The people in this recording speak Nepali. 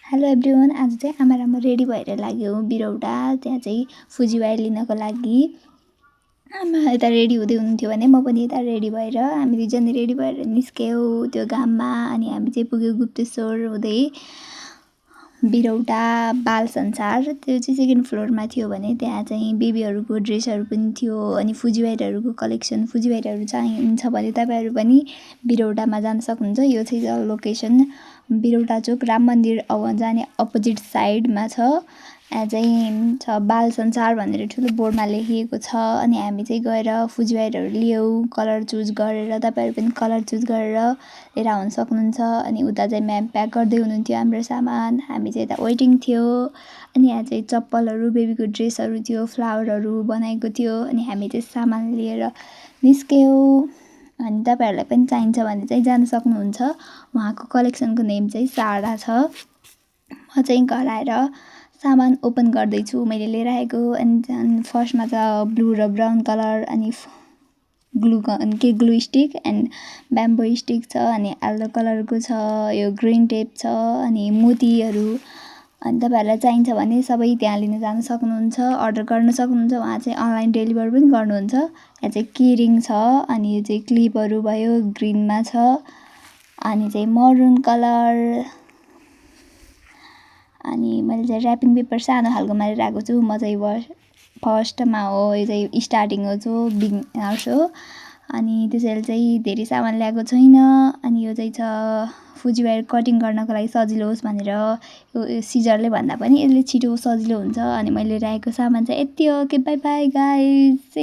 हेलो एभ्रिवान, आज चाहिँ आमा र म रेडी भएर लाग्यौँ बिरौटा। त्यहाँ चाहिँ फुजी वायर लिनको लागि। आमा यता रेडी हुँदै हुनुहुन्थ्यो भने म पनि यता रेडी भएर हामी दुईजना रेडी भएर निस्क्यौँ त्यो घाममा। अनि हामी चाहिँ पुग्यौँ गुप्तेश्वर हुँदै बिरौटा बाल संसार। त्यो चाहिँ सेकेन्ड फ्लोरमा थियो भने त्यहाँ चाहिँ बेबीहरूको ड्रेसहरू पनि थियो। अनि फुजी वायरहरूको कलेक्सन, फुजी वायरहरू चाहिन्छ भने तपाईँहरू पनि बिरौटामा जान सक्नुहुन्छ। यो चाहिँ लोकेसन बिरौटा चोक राम मन्दिर जाने अपोजिट साइडमा छ। यहाँ चाहिँ छ बाल संसार भनेर ठुलो बोर्डमा लेखिएको छ। अनि हामी चाहिँ गएर फुजी वायरहरू लियौँ कलर चुज गरेर। तपाईँहरू पनि कलर चुज गरेर लिएर आउन सक्नुहुन्छ। अनि उता चाहिँ म्याम प्याक गर्दै हुनुहुन्थ्यो हाम्रो सामान। हामी चाहिँ यता वेटिङ थियो। अनि यहाँ चाहिँ चप्पलहरू, बेबीको ड्रेसहरू थियो, फ्लावरहरू बनाएको थियो। अनि हामी चाहिँ सामान लिएर निस्क्यौँ। अनि तपाईँहरूलाई पनि चाहिन्छ भने चाहिँ जान सक्नुहुन्छ। उहाँको कलेक्सनको नेम चाहिँ सारा छ। म चाहिँ घर आएर सामान ओपन गर्दैछु मैले लिएर आएको। अनि फर्स्टमा त ब्लू र ब्राउन कलर, अनि glue stick and bamboo stick छ। अनि येल्लो कलरको छ, यो ग्रिन टेप छ, अनि मोतीहरू। अनि तपाईँहरूलाई चाहिन्छ भने सबै त्यहाँ लिन जान सक्नुहुन्छ, अर्डर गर्न सक्नुहुन्छ। उहाँ चाहिँ अनलाइन डेलिभर पनि गर्नुहुन्छ। यहाँ चाहिँ किरिङ छ, अनि यो चाहिँ क्लिपहरू भयो, ग्रिनमा छ, अनि चाहिँ मरुन कलर। अनि मैले चाहिँ ऱ्यापिङ पेपर सानो खालकोमा लिएर आएको छु। म चाहिँ फर्स्टमा हो, यो चाहिँ स्टार्टिङ हो, जो बिगिनर्स हो। अनि त्यसैले चाहिँ धेरै सामान ल्याएको छैन। अनि यो चाहिँ छ फुजी वायर कटिङ गर्नको लागि सजिलो होस् भनेर यो सिजरले भन्दा पनि यसले छिटो सजिलो हुन्छ। अनि मैले लिएर आएको सामान चाहिँ यति हो। By by guys.